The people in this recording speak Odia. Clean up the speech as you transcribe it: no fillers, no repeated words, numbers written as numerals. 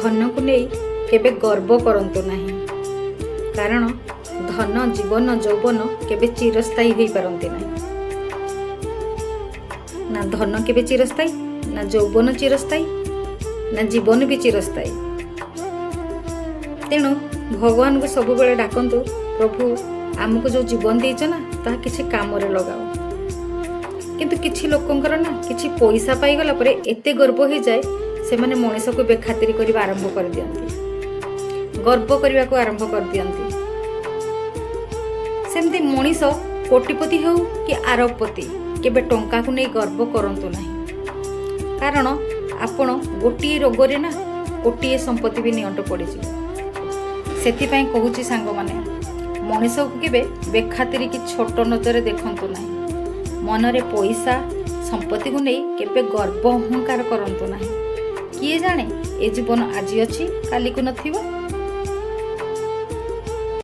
ଧନକୁ ନେଇ କେବେ ଗର୍ବ କରନ୍ତୁ ନାହିଁ, କାରଣ ଧନ, ଜୀବନ, ଯୌବନ କେବେ ଚିରସ୍ଥାୟୀ ହୋଇପାରନ୍ତି ନାହିଁ। ନା ଧନ କେବେ ଚିରସ୍ଥାୟୀ, ନା ଯୌବନ ଚିରସ୍ଥାୟୀ, ନା ଜୀବନ ବି ଚିରସ୍ଥାୟୀ। ତେଣୁ ଭଗବାନଙ୍କୁ ସବୁବେଳେ ଡାକନ୍ତୁ, ପ୍ରଭୁ, ଆମକୁ ଯେଉଁ ଜୀବନ ଦେଇଛ ନା, ତାହା କିଛି କାମରେ ଲଗାଅ। କିନ୍ତୁ କିଛି ଲୋକଙ୍କର ନା କିଛି ପଇସା ପାଇଗଲା ପରେ ଏତେ ଗର୍ବ ହେଇଯାଏ, ସେମାନେ ମଣିଷକୁ ବେଖାତିରି କରିବା ଆରମ୍ଭ କରିଦିଅନ୍ତି, ଗର୍ବ କରିବାକୁ ଆରମ୍ଭ କରିଦିଅନ୍ତି। ସେମିତି ମଣିଷ କୋଟିପତି ହେଉ କି ଆରବପତି, କେବେ ଟଙ୍କାକୁ ନେଇ ଗର୍ବ କରନ୍ତୁ ନାହିଁ, କାରଣ ଆପଣ ଗୋଟିଏ ରୋଗରେ ନା କୋଟିଏ ସମ୍ପତ୍ତି ବି ନିଅଣ୍ଟ ପଡ଼ିଯିବ। ସେଥିପାଇଁ କହୁଛି ସାଙ୍ଗମାନେ, ମଣିଷକୁ କେବେ ବେଖାତିରି କି ଛୋଟ ନଜରରେ ଦେଖନ୍ତୁ ନାହିଁ। ମନରେ ପଇସା ସମ୍ପତ୍ତିକୁ ନେଇ କେବେ ଗର୍ବ ଅହଙ୍କାର କରନ୍ତୁ ନାହିଁ। କିଏ ଜାଣେ, ଏ ଜୀବନ ଆଜି ଅଛି, କାଲିକୁ ନଥିବ।